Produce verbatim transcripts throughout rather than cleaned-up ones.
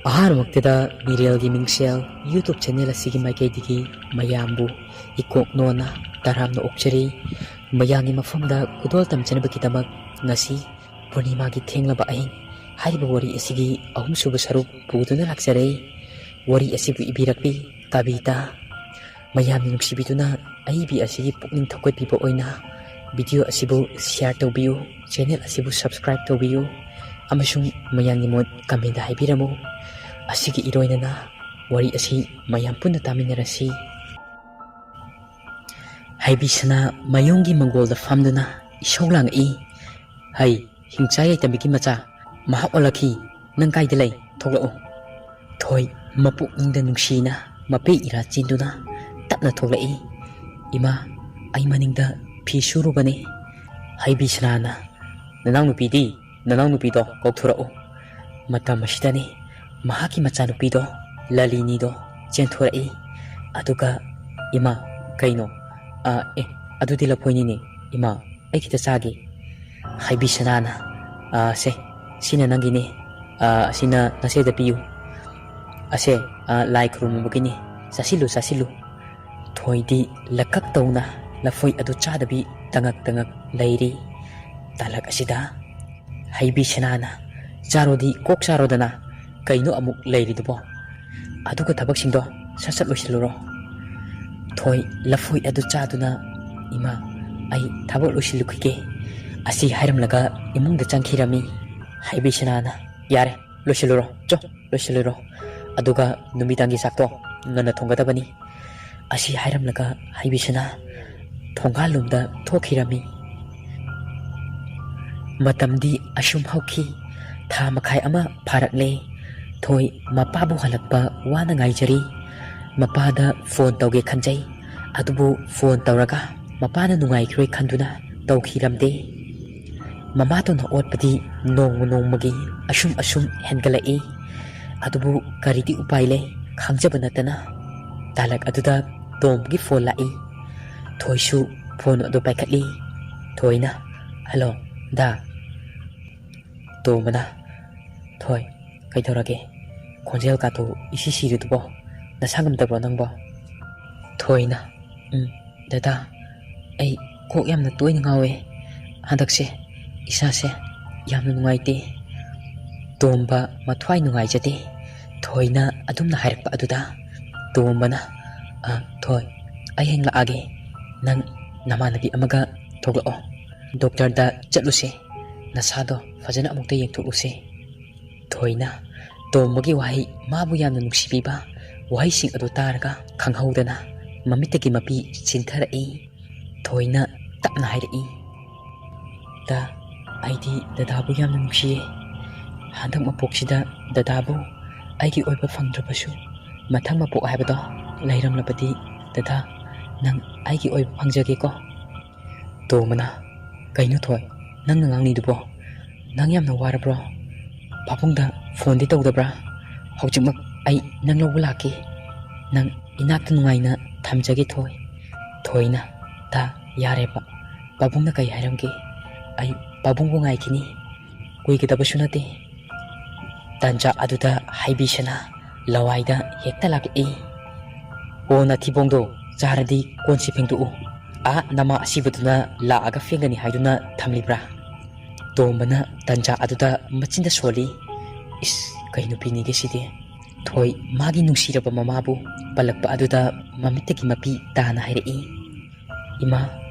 ꯑꯍꯥꯟꯕꯃꯛꯇꯗ ꯃꯤꯔꯦꯜꯒꯤ ꯃꯤꯡꯁꯦꯜ YouTube channel ꯑꯁꯤꯒꯤ ꯃꯥꯏꯀꯩꯗꯒꯤ ꯃꯌꯥꯝꯕꯨ ꯏꯀꯣꯛ ꯅꯣꯟꯅ ꯇꯔꯥꯝꯅ ꯑꯣꯛꯆꯔꯤ꯫ ꯃꯌꯥꯝꯒꯤ ꯃꯐꯝꯗ ꯈꯨꯗꯣꯜ ꯇꯝꯖꯅꯕꯒꯤꯗꯃꯛ ꯉꯁꯤ ꯄꯨꯔꯅꯤꯃꯥꯒꯤ ꯊꯦꯡꯂꯕ ꯑꯍꯤꯡ ꯍꯥꯏꯔꯤꯕ ꯋꯥꯔꯤ ꯑꯁꯤꯒꯤ ꯑꯍꯨꯝꯁꯨꯕ ꯁꯔꯨꯛ ꯄꯨꯗꯨꯅ ꯂꯥꯛꯆꯔꯦ꯫ ꯋꯥꯔꯤ ꯑꯁꯤꯕꯨ ꯏꯕꯤꯔꯛꯄꯤ ꯀꯕꯤꯇꯥ꯫ ꯃꯌꯥꯝꯅ ꯅꯨꯡꯁꯤꯕꯤꯗꯨꯅ ꯑꯏꯕꯤ ꯑꯁꯤꯒꯤ ꯄꯨꯛꯅꯤꯡ ꯊꯧꯒꯠꯄꯤꯕ ꯑꯣꯏꯅ video ꯑꯁꯤꯕꯨ share ꯇꯧꯕꯤꯌꯨ, channel ꯑꯁꯤꯕꯨ subscribe ꯇꯧꯕꯤꯌꯨ, ꯑꯃꯁꯨꯡ ꯃꯌꯥꯝꯒꯤ ꯃꯣꯠ comment ꯍꯥꯏꯕꯤꯔꯝꯃꯨ꯫ ꯑꯁꯤꯒꯤ ꯏꯔꯣꯏꯅꯅ ꯋꯥꯔꯤ ꯑꯁꯤ ꯃꯌꯥꯝ ꯄꯨꯟꯅ ꯇꯥꯃꯤꯟꯅꯔꯁꯤ꯫ ꯍꯩꯕꯤ ꯁꯅꯥ ꯃꯌꯨꯝꯒꯤ ꯃꯪꯒꯣꯜꯗ ꯐꯝꯗꯨꯅ ꯏꯁꯧ ꯂꯥꯡꯉꯛꯏ꯫ "ꯍꯩ, ꯍꯤꯡꯆꯥ ꯌꯥꯏꯇꯝꯕꯤꯒꯤ ꯃꯆꯥ, ꯃꯍꯥꯛ ꯑꯣꯜꯂꯛꯈꯤ꯫ ꯅꯪ ꯀꯥꯏꯗ ꯂꯩ? ꯊꯣꯛꯂꯛꯎ꯫" ꯊꯣꯏ ꯃꯄꯨꯛꯅꯤꯡꯗ ꯅꯨꯡꯁꯤꯅ ꯃꯄꯦ ꯏꯔꯥ ꯆꯦꯟꯗꯨꯅ ꯇꯞꯅ ꯊꯣꯛꯂꯛꯏ꯫ "ꯏꯃꯥ, ꯑꯩ ꯃꯅꯤꯡꯗ ꯐꯤ ꯁꯨꯔꯨꯕꯅꯤ꯫" ꯍꯩꯕꯤ ꯁꯅꯥꯅ, "ꯅꯅꯥꯎꯅꯨꯄꯤꯗꯤ? ꯅꯅꯥꯎꯅꯨꯄꯤꯗꯣ ꯀꯧꯊꯣꯔꯛꯎ꯫" ꯃꯇꯝ ꯑꯁꯤꯗꯅꯤ ꯃꯍꯥꯛꯀꯤ ꯃꯆꯥꯅꯨꯄꯤꯗꯣ, ꯂꯂꯤꯅꯤꯗꯣ ꯆꯦꯟꯊꯣꯔꯛꯏ꯫ ꯑꯗꯨꯒ, "ꯏꯃꯥ, ꯀꯩꯅꯣ? ꯑꯥ, ꯑꯦ, ꯑꯗꯨꯗꯤ ꯂꯐꯣꯏꯅꯤꯅꯦ꯫ ꯏꯃꯥ, ꯑꯩ ꯈꯤꯇ ꯆꯥꯒꯦ꯫" ꯍꯩꯕꯤ ꯁꯅꯥꯅ, "ꯑꯥ, ꯁꯦ, ꯁꯤꯅ ꯅꯪꯒꯤꯅꯦ꯫ ꯑꯥ, ꯑꯁꯤꯅ ꯅꯆꯦꯗ ꯄꯤꯌꯨ꯫ ꯑꯁꯦ, ꯑꯥ, ꯂꯥꯏ ꯈꯨꯔꯨꯝꯃꯨꯕꯒꯤꯅꯦ꯫ ꯆꯥꯁꯤꯜꯂꯨ, ꯆꯥꯁꯤꯜꯂꯨ꯫" ꯊꯣꯏꯗꯤ ꯂꯀꯛ ꯇꯧꯅ ꯂꯐꯣꯏ ꯑꯗꯨ ꯆꯥꯗꯕꯤ ꯇꯉꯛ ꯇꯉꯛ ꯂꯩꯔꯤ꯫ ꯇꯥꯂꯛ ꯑꯁꯤꯗ ꯍꯩꯕꯤ ꯁꯅꯥꯅ, "ꯆꯥꯔꯣꯗꯤ ꯀꯣꯛ ꯆꯥꯔꯣꯗꯅ, ꯀꯩꯅꯣ ꯑꯃꯨꯛ ꯂꯩꯔꯤꯗꯨꯕꯣ? ꯑꯗꯨꯒ ꯊꯕꯛꯁꯤꯡꯗꯣ ꯁꯠ ꯁꯠ ꯂꯣꯏꯁꯤꯜꯂꯨꯔꯣ꯫" ꯊꯣꯏ ꯂꯐꯣꯏ ꯑꯗꯨ ꯆꯥꯗꯨꯅ, "ꯏꯃꯥ, ꯑꯩ ꯊꯕꯛ ꯂꯣꯏꯁꯤꯜꯂꯨꯈꯤꯒꯦ" ꯑꯁꯤ ꯍꯥꯏꯔꯝꯂꯒ ꯏꯃꯨꯡꯗ ꯆꯪꯈꯤꯔꯝꯃꯤ꯫ ꯍꯩꯕꯤ ꯁꯅꯥꯅ, "ꯌꯥꯔꯦ, ꯂꯣꯏꯁꯤꯜꯂꯨꯔꯣ, ꯆꯣ, ꯂꯣꯏꯁꯤꯜꯂꯨꯔꯣ꯫ ꯑꯗꯨꯒ ꯅꯨꯃꯤꯗꯥꯡꯒꯤ ꯆꯥꯛꯇꯣ ꯉꯟꯅ ꯊꯣꯡꯒꯗꯕꯅꯤ" ꯑꯁꯤ ꯍꯥꯏꯔꯝꯂꯒ ꯍꯩꯕꯤ ꯁꯅꯥ ꯊꯣꯡꯒꯥꯜꯂꯣꯝꯗ ꯊꯣꯛꯈꯤꯔꯝꯃꯤ꯫ ꯃꯇꯝꯗꯤ ꯑꯁꯨꯝ ꯍꯧꯈꯤ꯫ ꯊꯥ ꯃꯈꯥꯏ ꯑꯃ ꯐꯥꯔꯛꯂꯦ꯫ ꯊꯣꯏ ꯃꯄꯥꯕꯨ ꯍꯜꯂꯛꯄ ꯋꯥꯅ ꯉꯥꯏꯖꯔꯤ꯫ ꯃꯄꯥꯗ phone ꯇꯧꯒꯦ ꯈꯟꯖꯩ꯫ ꯑꯗꯨꯕꯨ phone ꯇꯧꯔꯒ ꯃꯄꯥꯅ ꯅꯨꯡꯉꯥꯏꯈꯤꯔꯣꯏ ꯈꯟꯗꯨꯅ ꯇꯧꯈꯤꯔꯝꯗꯦ꯫ ꯃꯃꯥꯇꯣꯟꯅ ꯑꯣꯠꯄꯗꯤ ꯅꯣꯡꯃ ꯅꯣꯡꯃꯒꯤ ꯑꯁꯨꯝ ꯑꯁꯨꯝ ꯍꯦꯟꯒꯠꯂꯛꯏ꯫ ꯑꯗꯨꯕꯨ ꯀꯔꯤꯗꯤ ꯎꯄꯥꯏ ꯂꯩ, ꯈꯪꯖꯕ ꯅꯠꯇꯅ꯫ ꯇꯥꯂꯛ ꯑꯗꯨꯗ ꯇꯣꯝꯕꯒꯤ phone ꯂꯥꯛꯏ꯫ ꯊꯣꯏꯁꯨ phone ꯑꯗꯨ ꯄꯥꯏꯈꯠꯂꯤ꯫ ꯊꯣꯏꯅ, "Hello, ꯗꯥ꯫" ꯇꯣꯝꯕꯅ, "ꯊꯣꯏ, ꯀꯩꯗꯧꯔꯒꯦ?" ꯈꯣꯟꯖꯦꯜ ꯀꯥꯇꯨ ꯏꯁꯤ ꯁꯤꯔꯤꯗꯨꯕꯣ? ꯅꯁꯥ ꯉꯝꯗꯕ꯭ꯔꯣ ꯅꯪꯕꯣ? ꯊꯣꯏꯅ, "ꯎꯝ, ꯗꯗꯥ, ꯑꯩ ꯀꯣꯛ ꯌꯥꯝꯅ ꯇꯣꯏꯅ ꯉꯥꯎꯋꯦ ꯍꯟꯗꯛꯁꯦ꯫ ꯏꯁꯥꯁꯦ ꯌꯥꯝꯅ ꯅꯨꯡꯉꯥꯏꯇꯦ꯫" ꯇꯣꯝꯕ ꯃꯊ꯭ꯋꯥꯏ ꯅꯨꯡꯉꯥꯏꯖꯗꯦ ꯊꯣꯏꯅ ꯑꯗꯨꯝꯅ ꯍꯥꯏꯔꯛꯄ ꯑꯗꯨꯗ꯫ ꯇꯣꯝꯕꯅ, "ꯑ, ꯊꯣꯏ, ꯑꯩ ꯍꯌꯦꯡ ꯂꯥꯛꯑꯒꯦ꯫ ꯅꯪ ꯅꯃꯥꯟꯅꯕꯤ ꯑꯃꯒ ꯊꯣꯛꯂꯛꯑꯣ꯫ ꯗꯣꯛꯇꯔꯗ ꯆꯠꯂꯨꯁꯦ꯫ ꯅꯁꯥꯗꯣ ꯐꯖꯅ ꯑꯃꯨꯛꯇ ꯌꯦꯡꯊꯣꯛꯂꯨꯁꯦ꯫" ꯊꯣꯏꯅ ꯇꯣꯝꯕꯒꯤ ꯋꯥꯍꯩ, ꯃꯥꯕꯨ ꯌꯥꯝꯅ ꯅꯨꯡꯁꯤꯕꯤꯕ ꯋꯥꯍꯩꯁꯤꯡ ꯑꯗꯨ ꯇꯥꯔꯒ ꯈꯪꯍꯧꯗꯅ ꯃꯃꯤꯠꯇꯒꯤ ꯃꯄꯤ ꯆꯤꯟꯊꯔꯛꯏ꯫ ꯊꯣꯏꯅ ꯇꯞꯅ ꯍꯥꯏꯔꯛꯏ, "ꯗꯥ, ꯑꯩꯗꯤ ꯗꯗꯥꯕꯨ ꯌꯥꯝꯅ ꯅꯨꯡꯁꯤꯌꯦ꯫ ꯍꯟꯗꯛ ꯃꯄꯣꯛꯁꯤꯗ ꯗꯗꯥꯕꯨ ꯑꯩꯒꯤ ꯑꯣꯏꯕ ꯐꯪꯗ꯭ꯔꯕꯁꯨ, ꯃꯊꯪ ꯃꯄꯣꯛ ꯍꯥꯏꯕꯗꯣ ꯂꯩꯔꯝꯂꯕꯗꯤ, ꯗꯗꯥ, ꯅꯪ ꯑꯩꯒꯤ ꯑꯣꯏꯕ ꯐꯪꯖꯒꯦꯀꯣ꯫" ꯇꯣꯝꯕꯅ, "ꯀꯩꯅꯣ ꯊꯣꯏ, ꯅꯪꯅ ꯉꯥꯡꯂꯤꯗꯨꯕꯣ? ꯅꯪ ꯌꯥꯝꯅ ꯋꯥꯔꯕ꯭ꯔꯣ? ꯄꯥꯕꯨꯡꯗ ꯐꯣꯟꯗꯤ ꯇꯧꯗꯕ꯭ꯔꯥ? ꯍꯧꯖꯤꯛꯃꯛ ꯑꯩ ꯅꯪ ꯂꯧꯕ ꯂꯥꯛꯀꯦ꯫ ꯅꯪ ꯏꯅꯥꯛꯇ ꯅꯨꯡꯉꯥꯏꯅ ꯊꯝꯖꯒꯦ ꯊꯣꯏ꯫" ꯊꯣꯏꯅ, "ꯗꯥ, ꯌꯥꯔꯦꯕ꯫ ꯄꯥꯕꯨꯡꯅ ꯀꯩ ꯍꯥꯏꯔꯝꯒꯦ? ꯑꯩ ꯄꯥꯕꯨꯡꯕꯨ ꯉꯥꯏꯈꯤꯅꯤ꯫ ꯀꯨꯏꯒꯗꯕꯁꯨ ꯅꯠꯇꯦ꯫" ꯇꯥꯟꯖꯥ ꯑꯗꯨꯗ ꯍꯩꯕꯤꯁꯅꯥ ꯂꯋꯥꯏꯗ ꯍꯦꯛꯇ ꯂꯥꯛꯂꯛꯏ꯫ "ꯑꯣ, ꯅꯊꯤꯕꯣꯡꯗꯣ ꯆꯥꯔꯗꯤ ꯀꯣꯟꯁꯤ ꯐꯦꯡꯗꯣꯛꯎ꯫ ꯑꯥ, ꯅꯃꯥ ꯑꯁꯤꯕꯗꯨꯅ ꯂꯥꯛꯑꯒ ꯐꯦꯡꯒꯅꯤ ꯍꯥꯏꯗꯨꯅ ꯊꯝꯂꯤꯕ꯭ꯔꯥ?" ꯇꯣꯝꯕꯅ ꯇꯥꯟꯖꯥ ꯑꯗꯨꯗ ꯃꯆꯤꯟꯗ ꯁꯣꯜꯂꯤ꯫ ꯏꯁ, ꯀꯩ ꯅꯨꯄꯤꯅꯤꯒꯦ ꯁꯤꯗꯤ? ꯊꯣꯏ ꯃꯥꯒꯤ ꯅꯨꯡꯁꯤꯔꯕ ꯃꯃꯥꯕꯨ ꯄꯜꯂꯛꯄ ꯑꯗꯨꯗ ꯃꯃꯤꯠꯇꯒꯤ ꯃꯄꯤ ꯇꯥꯅ ꯍꯥꯏꯔꯛꯏ꯫ "ꯏꯃꯥ,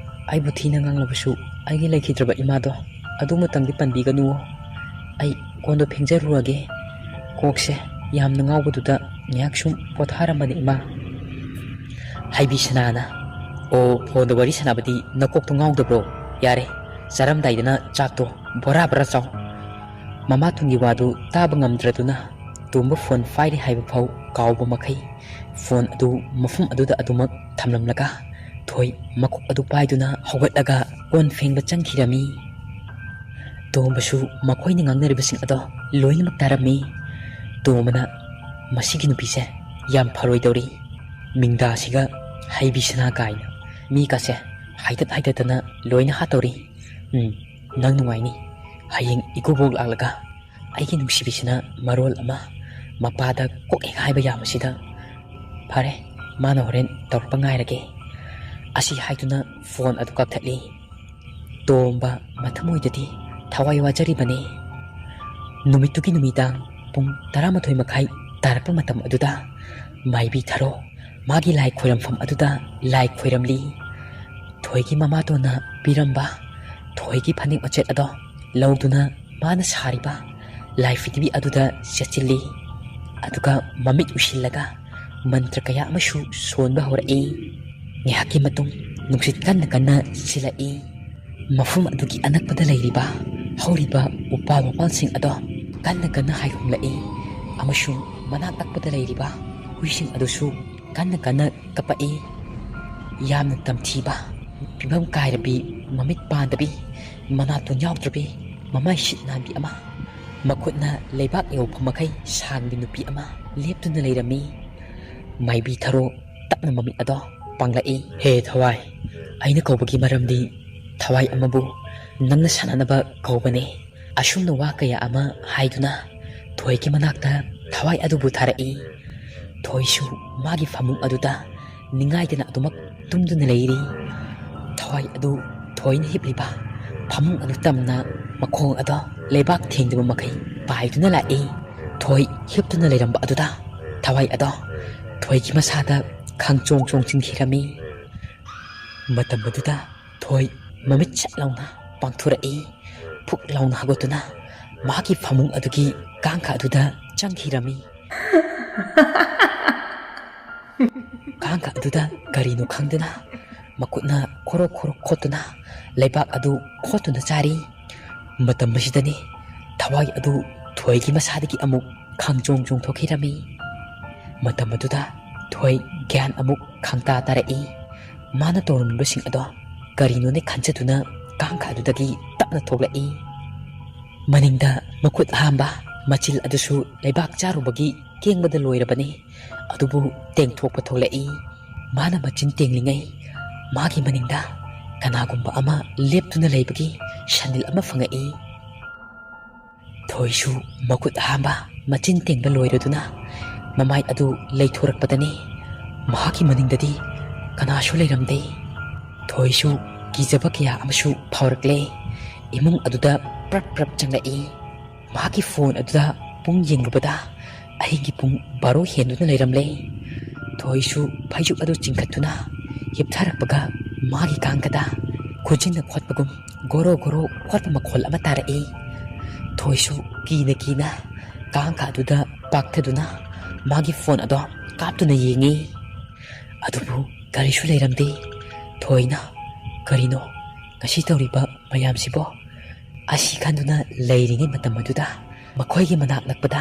ꯑꯩꯕꯨ ꯊꯤꯅ ꯉꯥꯡꯂꯕꯁꯨ ꯑꯩꯒꯤ ꯂꯩꯈꯤꯗ꯭ꯔꯕ ꯏꯃꯥꯗꯣ ꯑꯗꯨꯃꯇꯪꯗꯤ ꯄꯟꯕꯤꯒꯅꯨꯋꯣ꯫ ꯑꯩ ꯀꯣꯟꯗꯣ ꯐꯦꯡꯖꯔꯨꯔꯒꯦ꯫ ꯀꯣꯛꯁꯦ ꯌꯥꯝꯅ ꯉꯥꯎꯕꯗꯨꯗ ꯉꯥꯏꯍꯥꯛ ꯁꯨꯝ ꯄꯣꯊꯥꯔꯝꯕꯅꯤ ꯏꯃꯥ꯫" ꯍꯩꯕꯤꯁꯅꯥꯅ, "ꯑꯣ, ꯐꯣꯟꯗ ꯋꯥꯔꯤ ꯁꯥꯟꯅꯕꯗꯤ ꯅꯀꯣꯛꯇꯣ ꯉꯥꯎꯗꯕ꯭ꯔꯣ? ꯌꯥꯔꯦ, ꯆꯥꯔꯝꯗꯥꯏꯗꯅ ꯆꯥꯛꯇꯣ ꯕꯣꯔꯥ ꯕꯣꯔꯥ ꯆꯥꯎ꯫" ꯃꯃꯥ ꯊꯨꯝꯒꯤ ꯋꯥꯗꯨ ꯇꯥꯕ ꯉꯝꯗ꯭ꯔꯗꯨꯅ ꯇꯣꯝꯕ ꯐꯣꯟ ꯄꯥꯏꯔꯤ ꯍꯥꯏꯕ ꯐꯥꯎ ꯀꯥꯎꯕ ꯃꯈꯩ ꯐꯣꯟ ꯑꯗꯨ ꯃꯐꯝ ꯑꯗꯨꯗ ꯑꯗꯨꯃꯛ ꯊꯝꯂꯝꯂꯒ ꯊꯣꯏ ꯃꯀꯣꯛ ꯑꯗꯨ ꯄꯥꯏꯗꯨꯅ ꯍꯧꯒꯠꯂꯒ ꯀꯣꯟ ꯐꯦꯡꯕ ꯆꯪꯈꯤꯔꯝꯃꯤ꯫ ꯇꯣꯝꯕꯁꯨ ꯃꯈꯣꯏꯅ ꯉꯥꯡꯅꯔꯤꯕꯁꯤꯡ ꯑꯗꯣ ꯂꯣꯏꯅꯃꯛ ꯇꯥꯔꯝꯃꯤ꯫ ꯇꯣꯝꯕꯅ, "ꯃꯁꯤꯒꯤ ꯅꯨꯄꯤꯁꯦ ꯌꯥꯝ ꯐꯔꯣꯏꯗꯧꯔꯤ꯫ ꯃꯤꯡꯗꯥꯁꯤꯒ ꯍꯩꯕꯤꯁꯅꯥ ꯀꯥꯏꯅ ꯃꯤꯒꯁꯦ ꯍꯥꯏꯗꯠ ꯍꯥꯏꯗꯠꯇꯅ ꯂꯣꯏꯅ ꯍꯥꯠꯇꯧꯔꯤ꯫ ꯎꯝ, ꯅꯪ ꯅꯨꯡꯉꯥꯏꯅꯤ꯫ ꯍꯌꯦꯡ ꯏꯀꯨꯕꯣꯛ ꯂꯥꯛꯂꯒ ꯑꯩꯒꯤ ꯅꯨꯡꯁꯤꯕꯤꯁꯤꯅ ꯃꯔꯣꯜ ꯑꯃ ꯃꯄꯥꯗ ꯀꯣꯛ ꯍꯦꯛ ꯍꯥꯏꯕ ꯌꯥꯕꯁꯤꯗ, "ꯐꯔꯦ, ꯃꯥꯅ ꯍꯣꯔꯦꯟ ꯇꯧꯔꯛꯄ ꯉꯥꯏꯔꯒꯦ" ꯑꯁꯤ ꯍꯥꯏꯗꯨꯅ ꯐꯣꯟ ꯑꯗꯨ ꯀꯛꯊꯠꯂꯤ꯫ ꯇꯣꯝꯕ ꯃꯊꯃꯣꯏꯗꯗꯤ ꯊꯋꯥꯏ ꯋꯥꯖꯔꯤꯕꯅꯤ꯫ ꯅꯨꯃꯤꯠꯇꯨꯒꯤ ꯅꯨꯃꯤꯗꯥꯡ ꯄꯨꯡ ꯇꯔꯥꯃꯥꯊꯣꯏ ꯃꯈꯥꯏ ꯇꯥꯔꯛꯄ ꯃꯇꯝ ꯑꯗꯨꯗ ꯃꯥꯏꯕꯤ ꯊꯔꯣ ꯃꯥꯒꯤ ꯂꯥꯏ ꯈꯣꯏꯔꯝꯐꯝ ꯑꯗꯨꯗ ꯂꯥꯏ ꯈꯣꯏꯔꯝꯂꯤ꯫ ꯊꯣꯏꯒꯤ ꯃꯃꯥꯇꯣꯟꯅ ꯄꯤꯔꯝꯕ ꯊꯣꯏꯒꯤ ꯐꯅꯦꯛ ꯃꯆꯦꯠ ꯑꯗꯣ ꯂꯧꯗꯨꯅ ꯃꯥꯅ ꯁꯥꯔꯤꯕ ꯂꯥꯏ ꯐꯤꯗꯤꯕꯤ ꯑꯗꯨꯗ ꯆꯦꯠꯁꯤꯜꯂꯤ꯫ ꯑꯗꯨꯒ ꯃꯃꯤꯠ ꯎꯏꯁꯤꯜꯂꯒ ꯃꯟꯇ꯭ꯔ ꯀꯌꯥ ꯑꯃꯁꯨ ꯁꯣꯟꯕ ꯍꯧꯔꯛꯏ꯫ ꯉꯥꯏꯍꯥꯛꯀꯤ ꯃꯇꯨꯡ ꯅꯨꯡꯁꯤꯠ ꯀꯟꯅ ꯀꯟꯅ ꯁꯤꯜꯂꯛꯏ꯫ ꯃꯐꯝ ꯑꯗꯨꯒꯤ ꯑꯅꯛꯄꯗ ꯂꯩꯔꯤꯕ ꯍꯧꯔꯤꯕ ꯎꯄꯥꯜ ꯋꯥꯄꯥꯜꯁꯤꯡ ꯑꯗꯣ ꯀꯟꯅ ꯀꯟꯅ ꯍꯥꯏꯍꯨꯝꯂꯛꯏ ꯑꯃꯁꯨꯡ ꯃꯅꯥꯛ ꯅꯛꯄꯗ ꯂꯩꯔꯤꯕ ꯍꯨꯏꯁꯤꯡ ꯑꯗꯨꯁꯨ ꯀꯟꯅ ꯀꯟꯅ ꯀꯞꯄꯛꯏ꯫ ꯌꯥꯝꯅ ꯇꯝꯊꯤꯕ, ꯐꯤꯕꯝ ꯀꯥꯏꯔꯕꯤ, ꯃꯃꯤꯠ ꯄꯥꯟꯗꯕꯤ, ꯃꯅꯥꯇꯣꯟ ꯌꯥꯎꯗ꯭ꯔꯕꯤ, ꯃꯃꯥꯏ ꯁꯤꯠ ꯅꯥꯟꯕꯤ ꯑꯃ, ꯃꯈꯨꯠꯅ ꯂꯩꯕꯥꯛ ꯌꯧꯐꯝ ꯃꯈꯩ ꯁꯥꯡꯕꯤ ꯅꯨꯄꯤ ꯑꯃ ꯂꯦꯞꯇꯨꯅ ꯂꯩꯔꯝꯃꯤ꯫ ꯃꯥꯏꯕꯤ ꯊꯔꯣ ꯇꯞꯅ ꯃꯃꯤꯠ ꯑꯗꯣ ꯄꯥꯡꯂꯛꯏ꯫ "ꯍꯦ ꯊꯋꯥꯏ, ꯑꯩꯅ ꯀꯧꯕꯒꯤ ꯃꯔꯝꯗꯤ ꯊꯋꯥꯏ ꯑꯃꯕꯨ ꯅꯪꯅ ꯁꯥꯟꯅꯅꯕ ꯀꯧꯕꯅꯦ"꯫ ꯑꯁꯨꯝꯅ ꯋꯥ ꯀꯌꯥ ꯑꯃ ꯍꯥꯏꯗꯨꯅ ꯊꯣꯏꯒꯤ ꯃꯅꯥꯛꯇ ꯊꯋꯥꯏ ꯑꯗꯨꯕꯨ ꯊꯥꯔꯛꯏ꯫ ꯊꯣꯏꯁꯨ ꯃꯥꯒꯤ ꯐꯃꯨꯡ ꯑꯗꯨꯗ ꯅꯤꯡꯉꯥꯏꯗꯅ ꯑꯗꯨꯃꯛ ꯇꯨꯝꯗꯨꯅ ꯂꯩꯔꯤ꯫ ꯊꯋꯥꯏ ꯑꯗꯨ ꯊꯣꯏꯅ ꯍꯤꯞꯂꯤꯕ ꯐꯃꯨꯡ ꯑꯗꯨ ꯇꯝꯅ ꯃꯈꯣꯡ ꯑꯗꯣ ꯂꯩꯕꯥꯛ ꯊꯦꯡꯗꯕ ꯃꯈꯩ ꯄꯥꯏꯗꯨꯅ ꯂꯥꯛꯏ꯫ ꯊꯣꯏ ꯍꯤꯞꯇꯨꯅ ꯂꯩꯔꯝꯕ ꯑꯗꯨꯗ ꯊꯋꯥꯏ ꯑꯗꯣ ꯊꯣꯏꯒꯤ ꯃꯁꯥꯗ ꯈꯪꯆꯣꯡ ꯆꯣꯡꯁꯤꯟꯈꯤꯔꯝꯃꯤ꯫ ꯃꯇꯝ ꯑꯗꯨꯗ ꯊꯣꯏ ꯃꯃꯤꯠ ꯁꯠ ꯂꯥꯎꯅ ꯄꯥꯡꯊꯣꯔꯛꯏ꯫ ꯐꯨꯛ ꯂꯥꯎꯅ ꯍꯧꯒꯠꯇꯨꯅ ꯃꯥꯒꯤ ꯐꯃꯨꯡ ꯑꯗꯨꯒꯤ ꯀꯥꯡꯈ ꯑꯗꯨꯗ ꯆꯪꯈꯤꯔꯝꯃꯤ꯫ ꯀꯥꯡꯈ ꯑꯗꯨꯗ ꯀꯔꯤꯅꯣ ꯈꯪꯗꯅ ꯃꯈꯨꯠꯅ ꯈꯣꯔꯣ ꯈꯣꯔꯣ ꯈꯣꯠꯇꯨꯅ ꯂꯩꯕꯥꯛ ꯑꯗꯨ ꯈꯣꯠꯇꯨꯅ ꯆꯥꯔꯤ꯫ ꯃꯇꯝ ꯑꯁꯤꯗꯅꯤ ꯊꯋꯥꯏ ꯑꯗꯨ ꯊꯣꯏꯒꯤ ꯃꯁꯥꯗꯒꯤ ꯑꯃꯨꯛ ꯈꯪꯆꯣꯡ ꯆꯣꯡꯊꯣꯛꯈꯤꯔꯝꯃꯤ꯫ ꯃꯇꯝ ꯑꯗꯨꯗ ꯊꯣꯏ ꯒ꯭ꯌꯥꯟ ꯑꯃꯨꯛ ꯈꯪꯇꯥ ꯇꯥꯔꯛꯏ꯫ ꯃꯥꯅ ꯇꯧꯔꯝꯃꯤꯕꯁꯤꯡ ꯑꯗꯣ ꯀꯔꯤꯅꯣꯅꯦ ꯈꯟꯖꯗꯨꯅ ꯀꯥꯡꯈ ꯑꯗꯨꯗꯒꯤ ꯇꯞꯅ ꯊꯣꯛꯂꯛꯏ꯫ ꯃꯅꯤꯡꯗ ꯃꯈꯨꯠ ꯍꯥꯝꯕ ꯃꯆꯤꯜ ꯑꯗꯨꯁꯨ ꯂꯩꯕꯥꯛ ꯆꯥꯔꯨꯕꯒꯤ ꯀꯦꯡꯕꯗ ꯂꯣꯏꯔꯕꯅꯤ꯫ ꯑꯗꯨꯕꯨ ꯇꯦꯡꯊꯣꯛꯄ ꯊꯣꯛꯂꯛꯏ꯫ ꯃꯥꯅ ꯃꯆꯤꯟ ꯇꯦꯡꯂꯤꯉꯩ ꯃꯥꯒꯤ ꯃꯅꯤꯡꯗ ꯀꯅꯥꯒꯨꯝꯕ ꯑꯃ ꯂꯦꯞꯇꯨꯅ ꯂꯩꯕꯒꯤ ꯁꯟꯅꯤꯜ ꯑꯃ ꯐꯪꯉꯛꯏ꯫ ꯊꯣꯏꯁꯨ ꯃꯈꯨꯠ ꯍꯥꯝꯕ ꯃꯆꯤꯟ ꯇꯦꯡꯕ ꯂꯣꯏꯔꯗꯨꯅ ꯃꯃꯥꯏ ꯑꯗꯨ ꯂꯩꯊꯣꯔꯛꯄꯗꯅꯤ ꯃꯍꯥꯛꯀꯤ ꯃꯅꯤꯡꯗꯗꯤ ꯀꯅꯥꯁꯨ ꯂꯩꯔꯝꯗꯦ꯫ ꯊꯣꯏꯁꯨ ꯀꯤꯖꯕ ꯀꯌꯥ ꯑꯃꯁꯨ ꯐꯥꯎꯔꯛꯂꯦ꯫ ꯏꯃꯨꯡ ꯑꯗꯨꯗ ꯄ꯭ꯔꯞ ꯄ꯭ꯔꯞ ꯆꯪꯂꯛꯏ꯫ ꯃꯍꯥꯛꯀꯤ ꯐꯣꯟ ꯑꯗꯨꯗ ꯄꯨꯡ ꯌꯦꯡꯂꯨꯕꯗ ꯑꯍꯤꯡꯒꯤ ꯄꯨꯡ ꯕꯥꯔꯣ ꯍꯦꯟꯗꯨꯅ ꯂꯩꯔꯝꯂꯦ꯫ ꯊꯣꯏꯁꯨ ꯐꯩꯖꯨꯞ ꯑꯗꯨ ꯆꯤꯡꯈꯠꯇꯨꯅ ꯍꯤꯞꯊꯔꯛꯄꯒ ꯃꯥꯒꯤ ꯀꯥꯡꯒꯗ ꯈꯨꯖꯤꯟꯅ ꯈꯣꯠꯄꯒꯨꯝ ꯒꯣꯔꯣ ꯒꯣꯔꯣ ꯈꯣꯠꯄ ꯃꯈꯣꯜ ꯑꯃ ꯇꯥꯔꯛꯏ꯫ ꯊꯣꯏꯁꯨ ꯀꯤꯅ ꯀꯤꯅ ꯀꯥꯡꯒ ꯑꯗꯨꯗ ꯄꯥꯛꯊꯗꯨꯅ ꯃꯥꯒꯤ ꯐꯣꯟ ꯑꯗꯣ ꯀꯥꯞꯇꯨꯅ ꯌꯦꯡꯉꯤ꯫ ꯑꯗꯨꯕꯨ ꯀꯔꯤꯁꯨ ꯂꯩꯔꯝꯗꯦ꯫ ꯊꯣꯏꯅ "ꯀꯔꯤꯅꯣ ꯉꯁꯤ ꯇꯧꯔꯤꯕ ꯃꯌꯥꯝꯁꯤꯕꯣ?" ꯑꯁꯤ ꯈꯟꯗꯨꯅ ꯂꯩꯔꯤꯉꯩ ꯃꯇꯝ ꯑꯗꯨꯗ ꯃꯈꯣꯏꯒꯤ ꯃꯅꯥꯛ ꯅꯛꯄꯗ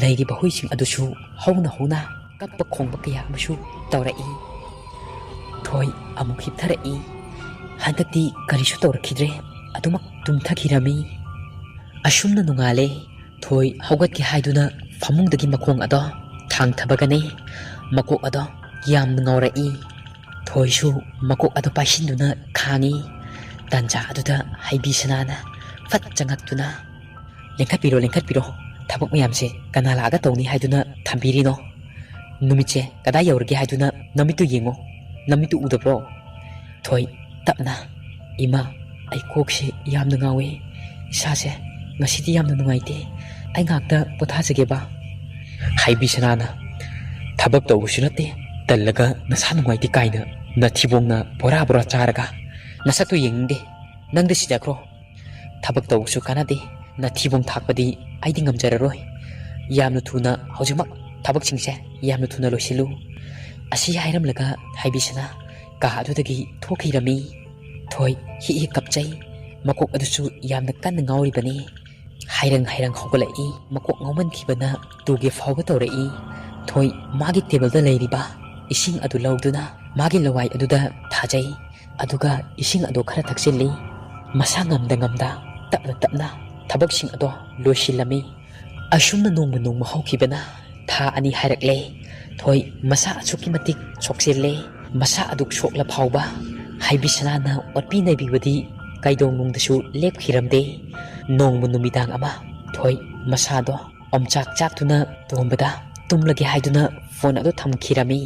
ꯂꯩꯔꯤꯕ ꯍꯨꯏꯁꯤꯡ ꯑꯗꯨꯁꯨ ꯍꯧꯅ ꯍꯧꯅ ꯀꯞꯄ ꯈꯣꯡꯕ ꯀꯌꯥ ꯑꯃꯁꯨ ꯇꯧꯔꯛꯏ꯫ ꯊꯣꯏ ꯑꯃꯨꯛ ꯍꯤꯞꯊꯔꯛꯏ꯫ ꯍꯟꯗꯛꯇꯤ ꯀꯔꯤꯁꯨ ꯇꯧꯔꯛꯈꯤꯗ꯭ꯔꯦ꯫ ꯑꯗꯨꯃꯛ ꯇꯨꯝꯊꯈꯤꯔꯝꯃꯤ꯫ ꯑꯁꯨꯝꯅ ꯅꯣꯡꯉꯥꯜꯂꯦ꯫ ꯊꯣꯏ ꯍꯧꯒꯠꯀꯦ ꯍꯥꯏꯗꯨꯅ ꯐꯃꯨꯡꯗꯒꯤ ꯃꯈꯣꯡ ꯑꯗꯣ ꯊꯥꯡꯊꯕꯒꯅꯤ ꯃꯀꯣꯛ ꯑꯗꯣ ꯌꯥꯝꯅ ꯉꯥꯎꯔꯛꯏ꯫ ꯊꯣꯏꯁꯨ ꯃꯀꯣꯛ ꯑꯗꯨ ꯄꯥꯏꯁꯤꯟꯗꯨꯅ ꯈꯥꯡꯉꯤ꯫ ꯇꯥꯟꯖꯥ ꯑꯗꯨꯗ ꯍꯩꯕꯤ ꯁꯅꯥꯅ ꯐꯠ ꯆꯪꯉꯛꯇꯨꯅ, "ꯂꯦꯡꯈꯠꯄꯤꯔꯣ, ꯂꯦꯡꯈꯠꯄꯤꯔꯣ꯫ ꯊꯕꯛ ꯃꯌꯥꯝꯁꯦ ꯀꯅꯥ ꯂꯥꯛꯑꯒ ꯇꯧꯅꯤ ꯍꯥꯏꯗꯨꯅ ꯊꯝꯕꯤꯔꯤꯅꯣ? ꯅꯨꯃꯤꯠꯁꯦ ꯀꯗꯥꯏ ꯌꯧꯔꯒꯦ ꯍꯥꯏꯗꯨꯅ ꯅꯃꯤꯠꯇꯨ ꯌꯦꯡꯉꯣ꯫ ꯅꯃꯤꯠꯇꯨ ꯎꯗꯕ꯭ꯔꯣ?" ꯊꯣꯏ ꯇꯞꯅ, "ꯏꯃꯥ, ꯑꯩ ꯀꯣꯛꯁꯦ ꯌꯥꯝꯅ ꯉꯥꯎꯏ꯫ ꯏꯁꯥꯁꯦ ꯉꯁꯤꯗꯤ ꯌꯥꯝꯅ ꯅꯨꯡꯉꯥꯏꯇꯦ꯫ ꯑꯩ ꯉꯥꯛꯇ ꯄꯣꯊꯥꯖꯒꯦꯕ꯫" ꯍꯩꯕꯤ ꯁꯅꯥꯅ, "ꯊꯕꯛ ꯇꯧꯕꯁꯨ ꯅꯠꯇꯦ, ꯇꯜꯂꯒ ꯅꯁꯥ ꯅꯨꯡꯉꯥꯏꯇꯦ ꯀꯥꯏꯅ ꯅꯊꯤꯕꯣꯡꯅ ꯕꯣꯔꯥ ꯕꯣꯔꯥ ꯆꯥꯔꯒ꯫ ꯅꯁꯛꯇꯨ ꯌꯦꯡꯅꯤꯡꯗꯦ꯫ ꯅꯪꯗ ꯁꯤꯖꯈ꯭ꯔꯣ꯫ ꯊꯕꯛ ꯇꯧꯕꯁꯨ ꯀꯥꯟꯅꯗꯦ꯫ ꯅꯊꯤꯕꯣꯡ ꯊꯥꯛꯄꯗꯤ ꯑꯩꯗꯤ ꯉꯝꯖꯔꯔꯣꯏ꯫ ꯌꯥꯝꯅ ꯊꯨꯅ ꯍꯧꯖꯤꯛꯃꯛ ꯊꯕꯛꯁꯤꯡꯁꯦ ꯌꯥꯝꯅ ꯊꯨꯅ ꯂꯣꯏꯁꯤꯜꯂꯨ꯫" ꯑꯁꯤ ꯍꯥꯏꯔꯝꯂꯒ ꯍꯩꯕꯤ ꯁꯅꯥ ꯀꯥ ꯑꯗꯨꯗꯒꯤ ꯊꯣꯛꯈꯤꯔꯝꯃꯤ꯫ ꯊꯣꯏ ꯍꯤꯛ ꯍꯤꯛ ꯀꯞꯆꯩ꯫ ꯃꯀꯣꯛ ꯑꯗꯨꯁꯨ ꯌꯥꯝꯅ ꯀꯟꯅ ꯉꯥꯎꯔꯤꯕꯅꯤ꯫ ꯍꯥꯏꯔꯪ ꯍꯥꯏꯔꯪ ꯍꯧꯒꯠꯂꯛꯏ꯫ ꯃꯀꯣꯛ ꯉꯥꯎꯃꯟꯈꯤꯕꯅ ꯇꯨꯒꯦ ꯐꯥꯎꯕ ꯇꯧꯔꯛꯏ꯫ ꯊꯣꯏ ꯃꯥꯒꯤ ꯇꯦꯕꯜꯗ ꯂꯩꯔꯤꯕ ꯏꯁꯤꯡ ꯑꯗꯨ ꯂꯧꯗꯨꯅ ꯃꯥꯒꯤ ꯂꯋꯥꯏ ꯑꯗꯨꯗ ꯊꯥꯖꯩ꯫ ꯑꯗꯨꯒ ꯏꯁꯤꯡ ꯑꯗꯨ ꯈꯔ ꯊꯛꯆꯤꯜꯂꯤ꯫ ꯃꯁꯥ ꯉꯝꯗ ꯉꯝꯗ ꯇꯞꯅ ꯇꯞꯅ ꯊꯕꯛꯁꯤꯡ ꯑꯗꯣ ꯂꯣꯏꯁꯤꯜꯂꯝꯃꯤ꯫ ꯑꯁꯨꯝꯅ ꯅꯣꯡꯃ ꯅꯣꯡꯃ ꯍꯧꯈꯤꯕꯅ ꯊꯥ ꯑꯅꯤ ꯍꯥꯏꯔꯛꯂꯦ꯫ ꯊꯣꯏ ꯃꯁꯥ ꯑꯁꯨꯛꯀꯤ ꯃꯇꯤꯛ ꯁꯣꯛꯆꯤꯜꯂꯦ꯫ ꯃꯁꯥ ꯑꯗꯨꯛ ꯁꯣꯛꯂ ꯐꯥꯎꯕ ꯍꯩꯕꯤ ꯁꯅꯥꯅ ꯑꯣꯠꯄꯤ ꯅꯩꯕꯤꯕꯗꯤ ꯀꯩꯗꯧꯅꯨꯡꯗꯁꯨ ꯂꯦꯞꯈꯤꯔꯝꯗꯦ꯫ ꯅꯣꯡꯃ ꯅꯨꯃꯤꯗꯥꯡ ꯑꯃ ꯊꯣꯏ ꯃꯁꯥꯗꯣ ꯑꯣꯝꯆꯥꯛ ꯆꯥꯛꯇꯨꯅ ꯇꯣꯝꯕꯗ ꯇꯨꯝꯂꯒꯦ ꯍꯥꯏꯗꯨꯅ ꯐꯣꯟ ꯑꯗꯨ ꯊꯝꯈꯤꯔꯝꯃꯤ꯫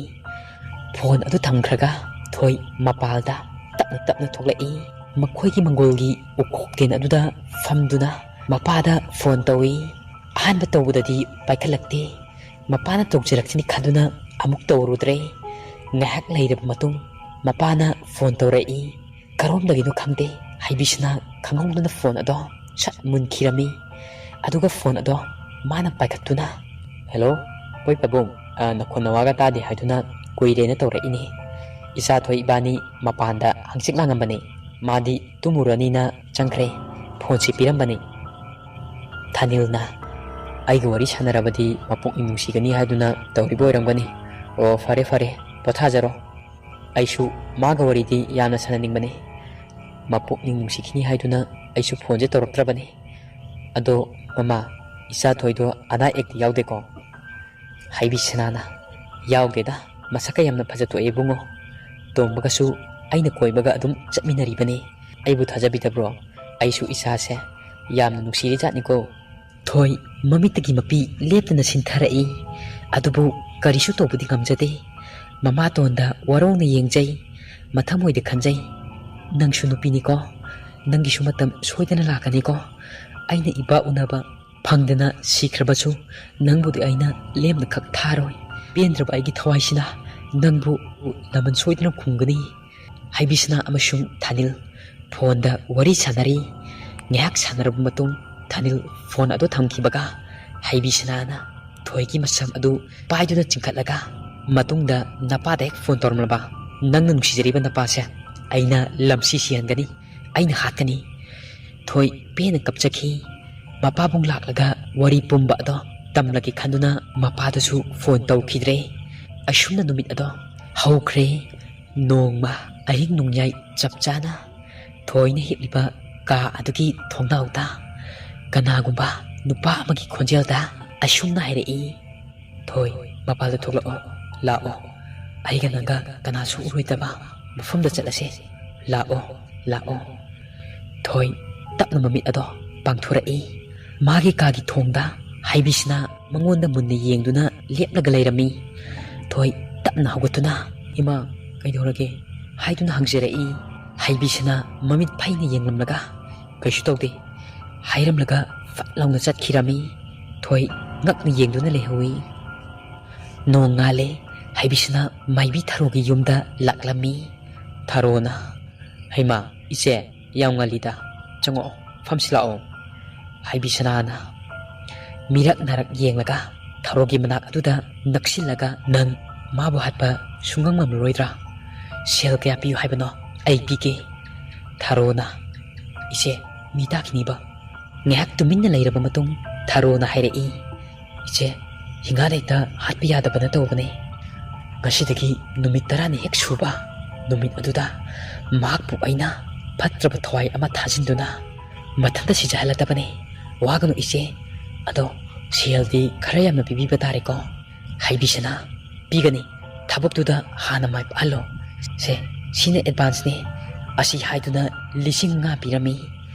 ꯐꯣꯟ ꯑꯗꯨ ꯊꯝꯈ꯭ꯔꯒ ꯊꯣꯏ ꯃꯄꯥꯜꯗ ꯇꯞꯅ ꯇꯞꯅ ꯊꯣꯛꯂꯛꯏ꯫ ꯃꯈꯣꯏꯒꯤ ꯃꯪꯒꯣꯜꯒꯤ ꯎꯈꯣꯛꯇꯦꯟ ꯑꯗꯨꯗ ꯐꯝꯗꯨꯅ ꯃꯄꯥꯗ ꯐꯣꯟ ꯇꯧꯏ꯫ ꯑꯍꯥꯟꯕ ꯇꯧꯕꯗꯗꯤ ꯄꯥꯏꯈꯠꯂꯛꯇꯦ꯫ ꯃꯄꯥꯅ ꯇꯧꯖꯔꯛꯁꯤꯅꯤ ꯈꯟꯗꯨꯅ ꯑꯃꯨꯛ ꯇꯧꯔꯨꯗ꯭ꯔꯦ꯫ ꯉꯥꯏꯍꯥꯛ ꯂꯩꯔꯕ ꯃꯇꯨꯡ ꯃꯄꯥꯅ ꯐꯣꯟ ꯇꯧꯔꯛꯏ꯫ ꯀꯔꯣꯝꯗꯒꯤꯅꯣ ꯈꯪꯗꯦ, ꯍꯩꯕꯤꯁꯅꯥ ꯈꯪꯍꯧꯗꯅ ꯐꯣꯟ ꯑꯗꯣ ꯁꯠ ꯃꯨꯟꯈꯤꯔꯝꯃꯤ꯫ ꯑꯗꯨꯒ ꯐꯣꯟ ꯑꯗꯣ ꯃꯥꯅ ꯄꯥꯏꯈꯠꯇꯨꯅ, "ꯍꯦꯜꯂꯣ, ꯍꯣꯏ ꯄꯥꯕꯨꯡ, ꯑ, ꯅꯈꯣꯟ ꯅꯋꯥꯒ ꯇꯥꯗꯦ ꯍꯥꯏꯗꯨꯅ ꯀꯨꯏꯔꯦꯅ ꯇꯧꯔꯛꯏꯅꯦ꯫ ꯏꯆꯥ ꯊꯣꯏ ꯏꯕꯥꯅꯤ ꯃꯄꯥꯟꯗ ꯍꯪꯆꯤꯠ ꯂꯥꯡꯉꯝꯕꯅꯦ꯫ ꯃꯥꯗꯤ ꯇꯨꯝꯃꯨꯔꯅꯤꯅ ꯆꯪꯈ꯭ꯔꯦ꯫ ꯐꯣꯟꯁꯤ ꯄꯤꯔꯝꯕꯅꯤ꯫" ꯊꯥꯅꯤꯜꯅ, "ꯑꯩꯒ ꯋꯥꯔꯤ ꯁꯥꯟꯅꯔꯕꯗꯤ ꯃꯄꯨꯛꯅꯤꯡ ꯅꯨꯡꯁꯤꯒꯅꯤ ꯍꯥꯏꯗꯨꯅ ꯇꯧꯔꯤꯕ ꯑꯣꯏꯔꯝꯒꯅꯤ꯫ ꯑꯣ, ꯐꯔꯦ ꯐꯔꯦ, ꯄꯣꯊꯥꯖꯔꯣ꯫ ꯑꯩꯁꯨ ꯃꯥꯒ ꯋꯥꯔꯤꯗꯤ ꯌꯥꯝꯅ ꯁꯥꯟꯅꯅꯤꯡꯕꯅꯤ꯫ ꯃꯄꯨꯛꯅꯤꯡ ꯅꯨꯡꯁꯤꯈꯤꯅꯤ ꯍꯥꯏꯗꯨꯅ ꯑꯩꯁꯨ ꯐꯣꯟꯁꯦ ꯇꯧꯔꯛꯇ꯭ꯔꯕꯅꯤ꯫ ꯑꯗꯣ ꯃꯃꯥ, ꯏꯆꯥ ꯊꯣꯏꯗꯣ ꯑꯅꯥ ꯑꯌꯦꯛꯇꯤ ꯌꯥꯎꯗꯦꯀꯣ?" ꯍꯩꯕꯤꯁꯅꯥꯅ, "ꯌꯥꯎꯗꯦꯗ, ꯃꯁꯛꯀ ꯌꯥꯝꯅ ꯐꯖꯊꯣꯛꯑꯦ ꯏꯕꯨꯡꯉꯣ꯫ ꯇꯣꯝꯕꯒꯁꯨ ꯑꯩꯅ ꯀꯣꯏꯕꯒ ꯑꯗꯨꯝ ꯆꯠꯃꯤꯟꯅꯔꯤꯕꯅꯤ꯫ ꯑꯩꯕꯨ ꯊꯥꯖꯕꯤꯗꯕ꯭ꯔꯣ? ꯑꯩꯁꯨ ꯏꯆꯥꯁꯦ ꯌꯥꯝꯅ ꯅꯨꯡꯁꯤꯔꯤꯖꯥꯠꯅꯤꯀꯣ꯫" ꯊꯣꯏ ꯃꯃꯤꯠꯇꯒꯤ ꯃꯄꯤ ꯂꯦꯞꯇꯅ ꯁꯤꯟꯊꯔꯛꯏ꯫ ꯑꯗꯨꯕꯨ ꯀꯔꯤꯁꯨ ꯇꯧꯕꯗꯤ ꯉꯝꯖꯗꯦ꯫ ꯃꯃꯥꯇꯣꯟꯗ ꯋꯥꯔꯧꯅ ꯌꯦꯡꯖꯩ꯫ ꯃꯊꯃꯣꯏꯗ ꯈꯟꯖꯩ, "ꯅꯪꯁꯨ ꯅꯨꯄꯤꯅꯤꯀꯣ, ꯅꯪꯒꯤꯁꯨ ꯃꯇꯝ ꯁꯣꯏꯗꯅ ꯂꯥꯛꯀꯅꯤꯀꯣ꯫ ꯑꯩꯅ ꯏꯄꯥ ꯎꯅꯕ ꯐꯪꯗꯅ ꯁꯤꯈ꯭ꯔꯕꯁꯨ ꯅꯪꯕꯨꯗꯤ ꯑꯩꯅ ꯂꯦꯝꯅ ꯈꯛ ꯊꯥꯔꯣꯏ꯫ ꯄꯦꯟꯗ꯭ꯔꯕ ꯑꯩꯒꯤ ꯊꯋꯥꯏꯁꯤꯅ ꯅꯪꯕꯨ ꯂꯃꯟ ꯁꯣꯏꯗꯅ ꯈꯨꯝꯒꯅꯤ꯫" ꯍꯩꯕꯤꯁꯅꯥ ꯑꯃꯁꯨꯡ ꯊꯥꯅꯤꯜ ꯐꯣꯟꯗ ꯋꯥꯔꯤ ꯁꯥꯟꯅꯔꯤ꯫ ꯉꯥꯏꯍꯥꯛ ꯁꯥꯟꯅꯔꯕ ꯃꯇꯨꯡ ꯊꯥꯅꯤꯜ ꯐꯣꯟ ꯑꯗꯨ ꯊꯝꯈꯤꯕꯒ ꯍꯩꯕꯤꯁꯅꯥꯅ ꯊꯣꯏꯒꯤ ꯃꯁꯝ ꯑꯗꯨ ꯄꯥꯏꯗꯨꯅ ꯆꯤꯡꯈꯠꯂꯒ, "ꯃꯇꯨꯡꯗ ꯅꯄꯥꯗ ꯍꯦꯛ ꯐꯣꯟ ꯇꯧꯔꯝꯂꯕ, ꯅꯪꯅ ꯅꯨꯡꯁꯤꯖꯔꯤꯕ ꯅꯄꯥꯁꯦ ꯑꯩꯅ ꯂꯝꯁꯤ ꯁꯤꯍꯟꯒꯅꯤ, ꯑꯩꯅ ꯍꯥꯠꯀꯅꯤ꯫" ꯊꯣꯏ ꯄꯦꯟꯅ ꯀꯞꯆꯈꯤ꯫ ꯃꯄꯥꯕꯨꯡ ꯂꯥꯛꯂꯒ ꯋꯥꯔꯤ ꯄꯨꯝꯕ ꯑꯗꯣ ꯇꯝꯂꯒꯦ ꯈꯟꯗꯨꯅ ꯃꯄꯥꯗꯁꯨ ꯐꯣꯟ ꯇꯧꯈꯤꯗ꯭ꯔꯦ꯫ ꯑꯁꯨꯝꯅ ꯅꯨꯃꯤꯠ ꯑꯗꯣ ꯍꯧꯈ꯭ꯔꯦ꯫ ꯅꯣꯡꯃ ꯑꯍꯤꯡ ꯅꯣꯡꯌꯥꯏ ꯆꯞ ꯆꯥꯅ ꯊꯣꯏꯅ ꯍꯤꯞꯂꯤꯕ ꯀꯥ ꯑꯗꯨꯒꯤ ꯊꯣꯡꯅꯥꯎꯗ ꯀꯅꯥꯒꯨꯝꯕ ꯅꯨꯄꯥ ꯑꯃꯒꯤ ꯈꯣꯟꯖꯦꯜꯗ ꯑꯁꯨꯝꯅ ꯍꯥꯏꯔꯛꯏ, "ꯊꯣꯏ, ꯃꯄꯥꯟꯗ ꯊꯣꯛꯂꯛꯑꯣ, ꯂꯥꯛꯑꯣ꯫ ꯑꯩꯒ ꯅꯪꯒ ꯀꯅꯥꯁꯨ ꯎꯔꯣꯏꯗꯕ ꯃꯐꯝꯗ ꯆꯠꯂꯁꯦ꯫ ꯂꯥꯛꯑꯣ, ꯂꯥꯛꯑꯣ꯫" ꯊꯣꯏ ꯇꯞꯅ ꯃꯃꯤꯠ ꯑꯗꯣ ꯄꯥꯡꯊꯣꯔꯛꯏ꯫ ꯃꯥꯒꯤ ꯀꯥꯒꯤ ꯊꯣꯡꯗ ꯍꯩꯕꯤꯁꯅꯥ ꯃꯉꯣꯟꯗ ꯃꯨꯟꯅ ꯌꯦꯡꯗꯨꯅ ꯂꯦꯞꯂꯒ ꯂꯩꯔꯝꯃꯤ꯫ ꯊꯣꯏ ꯇꯞꯅ ꯍꯧꯒꯠꯇꯨꯅ, "ꯏꯃꯥ, ꯀꯩꯗꯧꯔꯒꯦ?" ꯍꯥꯏꯗꯨꯅ ꯍꯪꯖꯔꯛꯏ꯫ ꯍꯩꯕꯤꯁꯅꯥ ꯃꯃꯤꯠ ꯐꯩꯅ ꯌꯦꯡꯂꯝꯂꯒ, "ꯀꯩꯁꯨ ꯇꯧꯗꯦ" ꯍꯥꯏꯔꯝꯂꯒ ꯐꯠ ꯂꯥꯎꯅ ꯆꯠꯈꯤꯔꯝꯃꯤ꯫ ꯊꯣꯏ ꯉꯛꯅ ꯌꯦꯡꯗꯨꯅ ꯂꯩꯍꯧꯏ꯫ ꯅꯣꯡ ꯉꯥꯜꯂꯦ꯫ ꯍꯩꯕꯤꯁꯅꯥ ꯃꯥꯏꯕꯤ ꯊꯔꯣꯒꯤ ꯌꯨꯝꯗ ꯂꯥꯛꯂꯝꯃꯤ꯫ ꯊꯔꯣꯅ, "ꯍꯩꯃꯥ, ꯏꯆꯦ, ꯌꯥꯝ ꯉꯜꯂꯤꯗ꯫ ꯆꯪꯉꯛꯑꯣ, ꯐꯝꯁꯤ ꯂꯥꯛꯑꯣ"꯫ ꯍꯩꯕꯤꯁꯅꯥꯅ ꯃꯤꯔꯛ ꯅꯥꯔꯛ ꯌꯦꯡꯂꯒ ꯊꯔꯣꯒꯤ ꯃꯅꯥꯛ ꯑꯗꯨꯗ ꯅꯛꯁꯤꯜꯂꯒ, "ꯅꯪ ꯃꯥꯕꯨ ꯍꯥꯠꯄ ꯁꯨꯡꯉꯝ ꯉꯝꯂꯔꯣꯏꯗ꯭ꯔꯥ? ꯁꯦꯜ ꯀꯌꯥ ꯄꯤꯌꯨ ꯍꯥꯏꯕꯅꯣ? ꯑꯩ ꯄꯤꯒꯦ"꯫ ꯊꯔꯣꯅ, "ꯏꯆꯦ, ꯃꯤ ꯇꯥꯈꯤꯅꯤꯕ"꯫ ꯉꯥꯏꯍꯥꯛ ꯇꯨꯃꯤꯟꯅ ꯂꯩꯔꯕ ꯃꯇꯨꯡ ꯊꯔꯣꯅ ꯍꯥꯏꯔꯛꯏ, "ꯏꯆꯦ, ꯍꯤꯡꯒꯥ ꯂꯩꯇ ꯍꯥꯠꯄ ꯌꯥꯗꯕꯅ ꯇꯧꯕꯅꯦ꯫ ꯉꯁꯤꯗꯒꯤ ꯅꯨꯃꯤꯠ ꯇꯔꯥꯅꯤ ꯍꯦꯛ ꯁꯨꯕ ꯅꯨꯃꯤꯠ ꯑꯗꯨꯗ ꯃꯍꯥꯛꯄꯨ ꯑꯩꯅ ꯐꯠꯇ꯭ꯔꯕ ꯊꯋꯥꯏ ꯑꯃ ꯊꯥꯖꯤꯟꯗꯨꯅ ꯃꯊꯟꯇ ꯁꯤꯖꯍꯜꯂꯗꯕꯅꯦ꯫ ꯋꯥꯒꯅꯨ ꯏꯆꯦ꯫ ꯑꯗꯣ ꯁꯦꯜꯗꯤ ꯈꯔ ꯌꯥꯝꯅ ꯄꯤꯕꯤꯕ ꯇꯥꯔꯦꯀꯣ"꯫ ꯍꯩꯕꯤꯁꯅꯥ, "ꯄꯤꯒꯅꯤ꯫ ꯊꯕꯛꯇꯨꯗ ꯍꯥꯟꯅ ꯃꯥꯏ ꯄꯥꯛꯍꯜꯂꯣ꯫ ꯁꯦ, ꯁꯤꯅ ꯑꯦꯗꯚꯥꯟꯁꯅꯤ"꯫ ꯑꯁꯤ ꯍꯥꯏꯗꯨꯅ ꯂꯤꯁꯤꯡ ꯃꯉꯥ ꯄꯤꯔꯝꯃꯤ꯫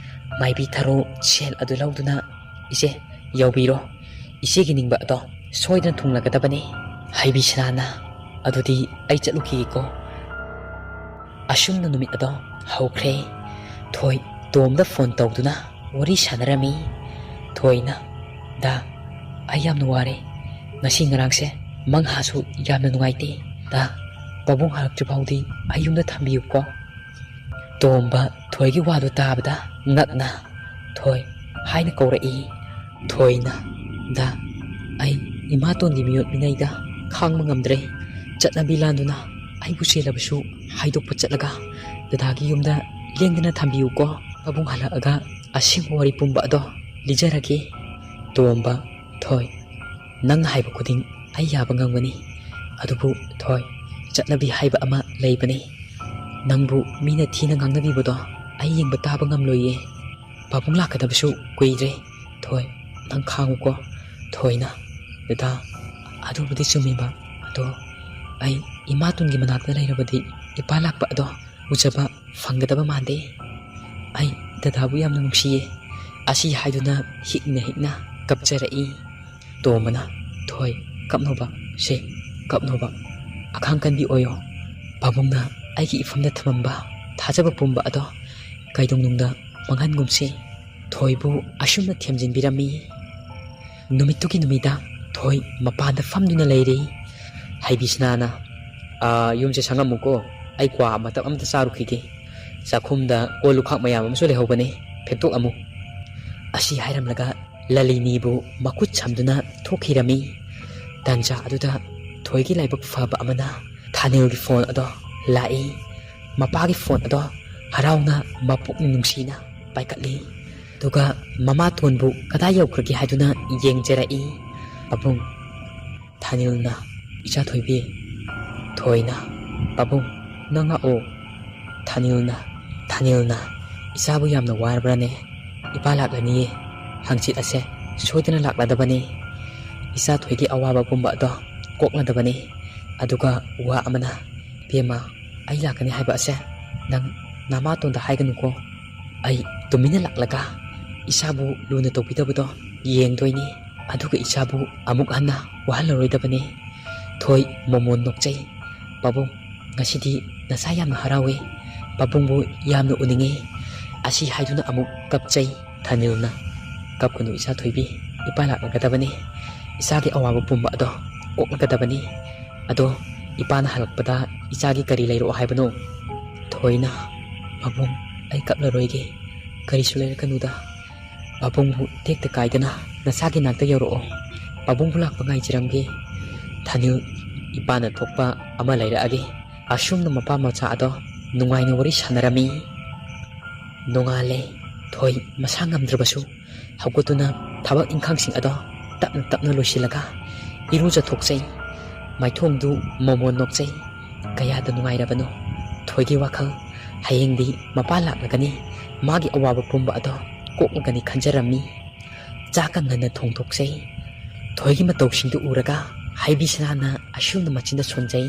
ꯃꯥꯏꯕꯤ ꯊꯔꯣ ꯁꯦꯜ ꯑꯗꯨ ꯂꯧꯗꯨꯅ, "ꯏꯆꯦ, ꯌꯥꯎꯕꯤꯔꯣ꯫ ꯏꯆꯦꯒꯤ ꯅꯤꯡꯕ ꯑꯗꯣ ꯁꯣꯏꯗꯅ ꯊꯨꯡꯂꯒꯗꯕꯅꯤ"꯫ ꯍꯩꯕꯤꯁꯅꯥꯅ, "ꯑꯗꯨꯗꯤ ꯑꯩ ꯆꯠꯂꯨꯈꯤꯒꯦꯀꯣ"꯫ ꯑꯁꯨꯝꯅ ꯅꯨꯃꯤꯠ ꯑꯗꯣ ꯍꯧꯈ꯭ꯔꯦ꯫ ꯊꯣꯏ ꯇꯣꯝꯗ ꯐꯣꯟ ꯇꯧꯗꯨꯅ ꯋꯥꯔꯤ ꯁꯥꯟꯅꯔꯝꯃꯤ꯫ ꯊꯣꯏꯅ, "ꯗꯥ, ꯑꯩ ꯌꯥꯝꯅ ꯋꯥꯔꯦ꯫ ꯉꯁꯤ ꯉꯔꯥꯡꯁꯦ ꯃꯪꯍꯥꯁꯨ ꯌꯥꯝꯅ ꯅꯨꯡꯉꯥꯏꯇꯦ꯫ ꯗꯥ, ꯄꯥꯕꯨꯡ ꯍꯜꯂꯛꯇ꯭ꯔꯤ ꯐꯥꯎꯗꯤ ꯑꯩ ꯌꯨꯝꯗ ꯊꯝꯕꯤꯌꯨꯀꯣ"꯫ ꯇꯣꯝꯕ ꯊꯣꯏꯒꯤ ꯋꯥꯗꯨ ꯇꯥꯕꯗ ꯉꯛꯅ, "ꯊꯣꯏ" ꯍꯥꯏꯅ ꯀꯧꯔꯛꯏ꯫ ꯊꯣꯏꯅ, "ꯗꯥ, ꯑꯩ ꯏꯃꯥꯇꯣꯟꯒꯤ ꯃꯤꯑꯣꯠ ꯃꯤꯅꯩꯗ ꯈꯥꯡꯕ ꯉꯝꯗ꯭ꯔꯦ꯫ ꯆꯠꯅꯕꯤ ꯂꯥꯟꯗꯨꯅ ꯑꯩꯕꯨ ꯆꯦꯜꯂꯕꯁꯨ ꯍꯥꯏꯗꯣꯛꯄ ꯆꯠꯂꯒ ꯗꯗꯥꯒꯤ ꯌꯨꯝꯗ ꯂꯦꯡꯗꯅ ꯊꯝꯕꯤꯌꯨꯀꯣ꯫ ꯄꯥꯕꯨꯡ ꯍꯜꯂꯛꯑꯒ ꯑꯁꯦꯡꯕ ꯋꯥꯔꯤ ꯄꯨꯝꯕ ꯑꯗꯣ ꯂꯤꯖꯔꯒꯦ"꯫ ꯇꯣꯝꯕ, "ꯊꯣꯏ, ꯅꯪꯅ ꯍꯥꯏꯕ ꯈꯨꯗꯤꯡ ꯑꯩ ꯌꯥꯕ ꯉꯝꯒꯅꯤ꯫ ꯑꯗꯨꯕꯨ ꯊꯣꯏ, ꯆꯠꯅꯕꯤ ꯍꯥꯏꯕ ꯑꯃ ꯂꯩꯕꯅꯤ꯫ ꯅꯪꯕꯨ ꯃꯤꯅ ꯊꯤꯅ ꯉꯥꯡꯅꯕꯤꯕꯗꯣ ꯑꯩ ꯌꯦꯡꯕ ꯇꯥꯕ ꯉꯝꯂꯣꯏꯌꯦ꯫ ꯄꯥꯕꯨꯡ ꯂꯥꯛꯀꯗꯕꯁꯨ ꯀꯨꯏꯗ꯭ꯔꯦ꯫ ꯊꯣꯏ, ꯅꯪ ꯈꯥꯡꯉꯨꯀꯣ"꯫ ꯊꯣꯏꯅ, "ꯗꯗꯥ, ꯑꯗꯨꯕꯨꯗꯤ ꯆꯨꯝꯃꯤꯕ꯫ ꯑꯗꯣ ꯑꯩ ꯏꯃꯥꯇꯣꯟꯒꯤ ꯃꯅꯥꯛꯇ ꯂꯩꯔꯕꯗꯤ ꯏꯄꯥ ꯂꯥꯛꯄ ꯑꯗꯣ ꯎꯖꯕ ꯐꯪꯒꯗꯕ ꯃꯥꯟꯗꯦ꯫ ꯑꯩ ꯗꯗꯥꯕꯨ ꯌꯥꯝꯅ ꯅꯨꯡꯁꯤꯌꯦ"꯫ ꯑꯁꯤ ꯍꯥꯏꯗꯨꯅ ꯍꯤꯛꯅ ꯍꯤꯛꯅ ꯀꯞꯆꯔꯛꯏ꯫ ꯇꯣꯝꯕꯅ, "ꯊꯣꯏ, ꯀꯞꯅꯣꯕ, ꯁꯦ, ꯀꯞꯅꯣꯕ, ꯑꯈꯥꯡ ꯀꯟꯕꯤ ꯑꯣꯏꯌꯣ꯫ ꯄꯥꯕꯨꯡꯅ ꯑꯩꯒꯤ ꯏꯐꯝꯗ ꯊꯝꯃꯝꯕ ꯊꯥꯖꯕ ꯄꯨꯝꯕ ꯑꯗꯣ ꯀꯩꯗꯧꯅꯨꯡꯗ ꯃꯥꯡꯍꯟꯒꯨꯝꯁꯤ"꯫ ꯊꯣꯏꯕꯨ ꯑꯁꯨꯝꯅ ꯊꯦꯝꯖꯤꯟꯕꯤꯔꯝꯃꯤ꯫ ꯅꯨꯃꯤꯠꯇꯨꯒꯤ ꯅꯨꯃꯤꯗꯥꯡ ꯊꯣꯏ ꯃꯄꯥꯟꯗ ꯐꯝꯗꯨꯅ ꯂꯩꯔꯤ꯫ ꯍꯩꯕꯤꯁꯅꯥꯅ, "ꯑꯥ, ꯌꯨꯝꯁꯦ ꯁꯪꯉꯝꯃꯨꯀꯣ, ꯑꯩ ꯀ꯭ꯋꯥ ꯃꯇꯞ ꯑꯃꯇ ꯆꯥꯔꯨꯈꯤꯒꯦ꯫ ꯆꯥꯛꯈꯨꯝꯗ ꯀꯣꯜ ꯂꯨꯈꯥꯛ ꯃꯌꯥꯝ ꯑꯃꯁꯨ ꯂꯩꯍꯧꯕꯅꯦ, ꯐꯦꯡꯇꯣꯛꯂꯝꯃꯨ"꯫ ꯑꯁꯤ ꯍꯥꯏꯔꯝꯂꯒ ꯂꯂꯤꯅꯤꯕꯨ ꯃꯈꯨꯠ ꯁꯝꯗꯨꯅ ꯊꯣꯛꯈꯤꯔꯝꯃꯤ꯫ ꯇꯥꯟꯖꯥ ꯑꯗꯨꯗ ꯊꯣꯏꯒꯤ ꯂꯥꯏꯕꯛ ꯐꯕ ꯑꯃꯅ ꯊꯥꯅꯤꯜꯒꯤ ꯐꯣꯟ ꯑꯗꯣ ꯂꯥꯛꯏ꯫ ꯃꯄꯥꯒꯤ ꯐꯣꯟ ꯑꯗꯣ ꯍꯔꯥꯎꯅ ꯃꯄꯨꯛꯅꯤꯡ ꯅꯨꯡꯁꯤꯅ ꯄꯥꯏꯈꯠꯂꯤ꯫ ꯑꯗꯨꯒ ꯃꯃꯥꯇꯣꯟꯕꯨ ꯀꯗꯥꯏ ꯌꯧꯈ꯭ꯔꯒꯦ ꯍꯥꯏꯗꯨꯅ ꯌꯦꯡꯖꯔꯛꯏ꯫ "ꯄꯥꯕꯨꯡ", ꯊꯥꯅꯤꯜꯅ, "ꯏꯆꯥ ꯊꯣꯏꯕꯤ"꯫ ꯊꯣꯏꯅ, "ꯄꯥꯕꯨꯡ, ꯅꯪ ꯂꯥꯛꯑꯣ"꯫ ꯊꯥꯅꯤꯜꯅ, ꯊꯥꯅꯤꯜꯅ, "ꯏꯆꯥꯕꯨ ꯌꯥꯝꯅ ꯋꯥꯔꯕ꯭ꯔꯥꯅꯦ? ꯏꯄꯥ ꯂꯥꯛꯂꯅꯤꯌꯦ꯫ ꯍꯪꯆꯤꯠ ꯑꯁꯦ ꯁꯣꯏꯗꯅ ꯂꯥꯛꯂꯗꯕꯅꯤ꯫ ꯏꯆꯥ ꯊꯣꯏꯒꯤ ꯑꯋꯥꯕ ꯄꯨꯝꯕ ꯑꯗꯣ ꯀꯣꯛꯂꯗꯕꯅꯤ꯫ ꯑꯗꯨꯒ ꯋꯥ ꯑꯃꯅ, ꯏꯕꯦꯝꯃ, ꯑꯩ ꯂꯥꯛꯀꯅꯤ ꯍꯥꯏꯕ ꯑꯁꯦ ꯅꯪ ꯅꯃꯥꯇꯣꯟꯗ ꯍꯥꯏꯒꯅꯨꯀꯣ꯫ ꯑꯩ ꯇꯨꯃꯤꯟꯅ ꯂꯥꯛꯂꯒ ꯏꯆꯥꯕꯨ ꯂꯨꯅ ꯇꯧꯕꯤꯗꯕꯗꯣ ꯌꯦꯡꯗꯣꯏꯅꯤ꯫ ꯑꯗꯨꯒ ꯏꯆꯥꯕꯨ ꯑꯃꯨꯛ ꯍꯟꯅ ꯋꯥꯍꯜꯂꯔꯣꯏꯗꯕꯅꯤ"꯫ ꯊꯣꯏ ꯃꯣꯃꯣꯟ ꯅꯣꯛꯆꯩ꯫ "ꯄꯥꯕꯨꯡ, ꯉꯁꯤꯗꯤ ꯅꯆꯥ ꯌꯥꯝꯅ ꯍꯔꯥꯎꯏ꯫ ꯄꯥꯕꯨꯡꯕꯨ ꯌꯥꯝꯅ ꯎꯅꯤꯡꯏ"꯫ ꯑꯁꯤ ꯍꯥꯏꯗꯨꯅ ꯑꯃꯨꯛ ꯀꯞꯆꯩ꯫ ꯊꯥꯅꯤꯜꯅ, "ꯀꯞꯀꯅꯨ ꯏꯆꯥ ꯊꯣꯏꯕꯤ, ꯏꯄꯥ ꯂꯥꯛꯂꯒꯗꯕꯅꯤ꯫ ꯏꯆꯥꯒꯤ ꯑꯋꯥꯕ ꯄꯨꯝꯕ ꯑꯗꯣ ꯀꯣꯛꯂꯒꯗꯕꯅꯤ꯫ ꯑꯗꯣ ꯏꯄꯥꯅ ꯍꯜꯂꯛꯄꯗ ꯏꯆꯥꯒꯤ ꯀꯔꯤ ꯂꯩꯔꯛꯑꯣ ꯍꯥꯏꯕꯅꯣ?" ꯊꯣꯏꯅ, "ꯄꯥꯕꯨꯡ, ꯑꯩ ꯀꯞꯂꯔꯣꯏꯒꯦ, ꯀꯔꯤꯁꯨ ꯂꯩꯔꯛꯀꯅꯨꯗ꯫ ꯄꯥꯕꯨꯡꯕꯨ ꯇꯦꯛꯇ ꯀꯥꯏꯗꯅ ꯅꯆꯥꯒꯤ ꯅꯥꯛꯇ ꯌꯧꯔꯛꯑꯣ꯫ ꯄꯥꯕꯨꯡꯕꯨ ꯂꯥꯛꯄ ꯉꯥꯏꯖꯔꯝꯒꯦ"꯫ ꯊꯥꯅꯤꯜ, "ꯏꯄꯥꯅ ꯊꯣꯛꯄ ꯑꯃ ꯂꯩꯔꯛꯑꯒꯦ"꯫ ꯑꯁꯨꯝꯅ ꯃꯄꯥ ꯃꯆꯥ ꯑꯗꯣ ꯅꯨꯡꯉꯥꯏꯅ ꯋꯥꯔꯤ ꯁꯥꯟꯅꯔꯝꯃꯤ꯫ ꯅꯣꯡꯉꯥꯜꯂꯦ꯫ ꯊꯣꯏ ꯃꯁꯥ ꯉꯝꯗ꯭ꯔꯕꯁꯨ ꯍꯧꯒꯠꯇꯨꯅ ꯊꯕꯛ ꯏꯪꯈꯥꯡꯁꯤꯡ ꯑꯗꯣ ꯇꯞꯅ ꯇꯞꯅ ꯂꯣꯏꯁꯤꯜꯂꯒ ꯏꯔꯨꯖꯊꯣꯛꯆꯩ꯫ ꯃꯥꯏꯊꯣꯡꯗꯨ ꯃꯣꯃꯣꯟ ꯅꯣꯛꯆꯩ꯫ ꯀꯌꯥꯗ ꯅꯨꯡꯉꯥꯏꯔꯕꯅꯣ ꯊꯣꯏꯒꯤ ꯋꯥꯈꯜ꯫ ꯍꯌꯦꯡꯗꯤ ꯃꯄꯥ ꯂꯥꯛꯂꯒꯅꯤ, ꯃꯥꯒꯤ ꯑꯋꯥꯕ ꯄꯨꯝꯕ ꯑꯗꯣ ꯀꯣꯛꯂꯒꯅꯤ ꯈꯟꯖꯔꯝꯃꯤ꯫ ꯆꯥꯛꯀ ꯉꯟꯅ ꯊꯣꯡꯗꯣꯛꯆꯩ꯫ ꯊꯣꯏꯒꯤ ꯃꯇꯧꯁꯤꯡꯗꯨ ꯎꯔꯒ ꯍꯩꯕꯤꯁꯅꯥꯅ ꯑꯁꯨꯝꯅ ꯃꯆꯤꯟꯗ ꯁꯣꯟꯖꯩ꯫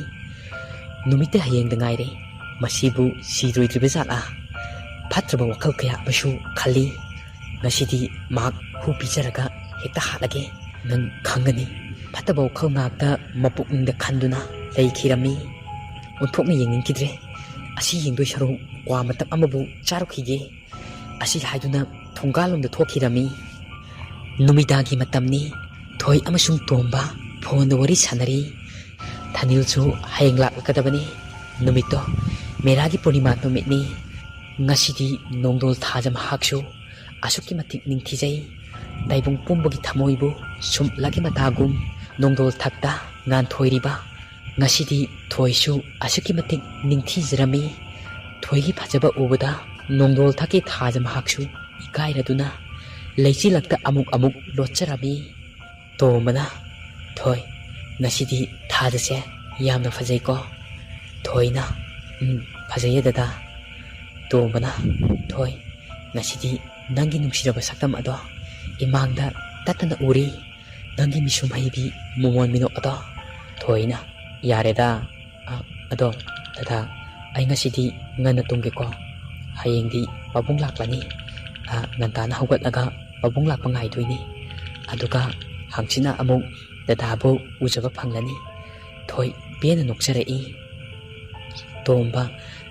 ꯅꯨꯃꯤꯠꯇꯤ ꯍꯌꯦꯡꯗ ꯉꯥꯏꯔꯦ꯫ ꯃꯁꯤꯕꯨ ꯁꯤꯔꯣꯏꯗ꯭ꯔꯤꯕ ꯖꯥꯠꯂꯥ? ꯐꯠꯇ꯭ꯔꯕ ꯋꯥꯈꯜ ꯀꯌꯥ ꯑꯃꯁꯨ ꯈꯜꯂꯤ꯫ ꯉꯁꯤꯗꯤ ꯃꯍꯥꯛ ꯍꯨ ꯄꯤꯖꯔꯒ ꯍꯦꯛꯇ ꯍꯥꯠꯂꯒꯦ꯫ ꯅꯪ ꯈꯪꯒꯅꯤ꯫ ꯐꯠꯇꯕ ꯋꯥꯈꯜ ꯉꯥꯛꯇ ꯃꯄꯨꯛꯅꯤꯡꯗ ꯈꯟꯗꯨꯅ ꯂꯩꯈꯤꯔꯝꯃꯤ꯫ ꯑꯣꯟꯊꯣꯛꯅ ꯌꯦꯡꯅꯤꯡꯈꯤꯗ꯭ꯔꯦ꯫ ꯑꯁꯤ ꯌꯦꯡꯗꯣꯏ ꯁꯔꯨꯛ ꯀ꯭ꯋꯥ ꯃꯇꯞ ꯑꯃꯕꯨ ꯆꯥꯔꯨꯈꯤꯒꯦ꯫ ꯑꯁꯤ ꯍꯥꯏꯗꯨꯅ ꯊꯣꯡꯒꯥꯜꯂꯣꯝꯗ ꯊꯣꯛꯈꯤꯔꯝꯃꯤ꯫ ꯅꯨꯃꯤꯗꯥꯡꯒꯤ ꯃꯇꯝꯅꯤ꯫ ꯊꯣꯏ ꯑꯃꯁꯨꯡ ꯇꯣꯝꯕ ꯐꯣꯟꯗ ꯋꯥꯔꯤ ꯁꯥꯟꯅꯔꯤ꯫ ꯊꯅꯤꯜꯁꯨ ꯍꯌꯦꯡ ꯂꯥꯛꯂꯛꯀꯗꯕꯅꯤ꯫ ꯅꯨꯃꯤꯠꯇꯣ ꯃꯦꯔꯥꯒꯤ ꯄꯨꯔꯅꯤꯃꯥ ꯅꯨꯃꯤꯠꯅꯤ꯫ ꯉꯁꯤꯗꯤ ꯅꯣꯡꯗꯣꯜ ꯊꯥꯖ ꯃꯍꯥꯛꯁꯨ ꯑꯁꯨꯛꯀꯤ ꯃꯇꯤꯛ ꯅꯤꯡꯊꯤꯖꯩ꯫ ꯇꯥꯏꯕꯪ ꯄꯨꯝꯕꯒꯤ ꯊꯃꯣꯏꯕꯨ ꯁꯨꯝꯂꯒꯤ ꯃꯇꯥꯒꯨꯝ ꯅꯣꯡꯗꯣꯜ ꯊꯛꯇ ꯉꯥꯟꯊꯣꯏꯔꯤꯕ ꯉꯁꯤꯗꯤ ꯊꯣꯏꯁꯨ ꯑꯁꯨꯛꯀꯤ ꯃꯇꯤꯛ ꯅꯤꯡꯊꯤꯖꯔꯝꯃꯤ꯫ ꯊꯣꯏꯒꯤ ꯐꯖꯕ ꯎꯕꯗ ꯅꯣꯡꯗꯣꯜ ꯊꯛꯀꯤ ꯊꯥꯖ ꯃꯍꯥꯛꯁꯨ ꯏꯀꯥꯏꯔꯗꯨꯅ ꯂꯩꯆꯤꯜꯂꯛꯇ ꯑꯃꯨꯛ ꯑꯃꯨꯛ ꯂꯣꯠꯆꯔꯝꯃꯤ꯫ ꯇꯣꯝꯕꯅ, "ꯊꯣꯏ, ꯉꯁꯤꯗꯤ ꯊꯥꯖꯁꯦ ꯌꯥꯝꯅ ꯐꯖꯩꯀꯣ?" ꯊꯣꯏꯅ, "ꯎꯝ, ꯐꯖꯩꯌꯦ ꯗꯗꯥ꯫" ꯇꯣꯝꯕꯅ, "ꯊꯣꯏ, ꯉꯁꯤꯗꯤ ꯅꯪꯒꯤ ꯅꯨꯡꯁꯤꯔꯕ ꯁꯛꯇꯝ ꯑꯗꯣ ꯏꯃꯥꯡꯗ ꯇꯠꯇꯅ ꯎꯔꯤ꯫ ꯅꯪꯒꯤ ꯃꯤꯁꯨꯝ ꯍꯩꯕꯤ ꯃꯣꯃꯣꯟ ꯃꯤꯅꯣꯛ ꯑꯗꯣ꯫" ꯊꯣꯏꯅ, "ꯌꯥꯔꯦꯗ꯫ ꯑ, ꯑꯗꯣ ꯗꯗꯥ, ꯑꯩ ꯉꯁꯤꯗꯤ ꯉꯟꯅ ꯇꯨꯝꯒꯦꯀꯣ꯫ ꯍꯌꯦꯡꯗꯤ ꯄꯥꯕꯨꯡ ꯂꯥꯛꯂꯅꯤ꯫ ꯑ, ꯉꯟꯇꯥꯅ ꯍꯧꯒꯠꯂꯒ ꯄꯥꯕꯨꯡ ꯂꯥꯛꯄ ꯉꯥꯏꯗꯣꯏꯅꯤ꯫ ꯑꯗꯨꯒ ꯍꯪꯆꯤꯠꯅ ꯑꯃꯨꯛ ꯗꯗꯥꯕꯨ ꯎꯖꯕ ꯐꯪꯂꯅꯤ꯫" ꯊꯣꯏ ꯄꯦꯟꯅ ꯅꯣꯛꯆꯔꯛꯏ꯫ ꯇꯣꯝꯕ,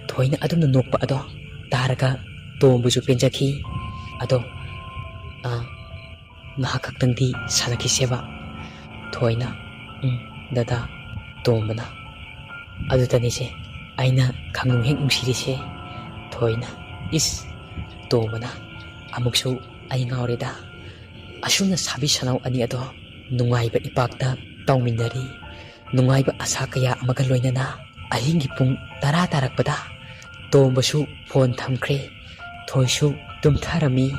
ꯊꯣꯏꯅ ꯑꯗꯨꯝꯅ ꯅꯣꯛꯄ ꯑꯗꯣ ꯇꯥꯔꯒ ꯇꯣꯝꯕꯁꯨ ꯄꯦꯟꯖꯈꯤ꯫ "ꯑꯗꯣ, ꯑ, ꯉꯥꯏꯍꯥꯛ ꯈꯛꯇꯪꯗꯤ ꯁꯥꯟꯅꯈꯤꯁꯦꯕ꯫" ꯊꯣꯏꯅ, "ꯎꯝ, ꯗꯗꯥ꯫" ꯇꯣꯝꯕꯅ, "ꯑꯗꯨꯗꯅꯤꯁꯦ ꯑꯩꯅ ꯈꯪꯅꯨꯡ ꯍꯦꯛ ꯅꯨꯡꯁꯤꯔꯤꯁꯦ꯫" ꯊꯣꯏꯅ, "ꯏꯁ!" ꯇꯣꯝꯕꯅ, "ꯑꯃꯨꯛꯁꯨ ꯑꯩ ꯉꯥꯎꯔꯦꯗ꯫ ꯑꯁꯨꯝꯅ ꯁꯥꯕꯤ ꯁꯅꯥꯎ ꯑꯅꯤ ꯑꯗꯣ ꯅꯨꯡꯉꯥꯏꯕ ꯏꯄꯥꯛꯇ ꯇꯧꯃꯤꯟꯅꯔꯤ꯫ ꯅꯨꯡꯉꯥꯏꯕ ꯑꯁꯥ ꯀꯌꯥ ꯑꯃꯒ ꯂꯣꯏꯅꯅ ꯑꯍꯤꯡꯒꯤ ꯄꯨꯡ ꯇꯔꯥ ꯇꯥꯔꯛꯄꯗ ꯇꯣꯝꯕꯁꯨ ꯐꯣꯟ ꯊꯝꯈ꯭ꯔꯦ꯫ ꯊꯣꯏꯁꯨ ꯇꯨꯝꯊꯔꯝꯃꯤ꯫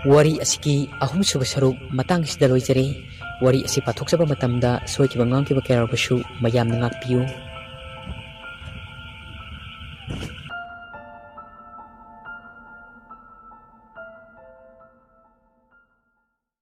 ꯋꯥꯔꯤ ꯑꯁꯤꯒꯤ ꯑꯍꯨꯝꯁꯨꯕ ꯁꯔꯨꯛ ꯃꯇꯥꯡꯁꯤꯗ ꯂꯣꯏꯖꯔꯦ꯫ ꯋꯥꯔꯤ ꯑꯁꯤ ꯄꯥꯊꯣꯛꯆꯕ ꯃꯇꯝꯗ ꯁꯣꯏꯈꯤꯕ ꯉꯥꯡꯈꯤꯕ ꯀꯌꯥ ꯌꯥꯎꯔꯕꯁꯨ ꯃꯌꯥꯝꯅ ꯉꯥꯛꯄꯤꯌꯨ꯫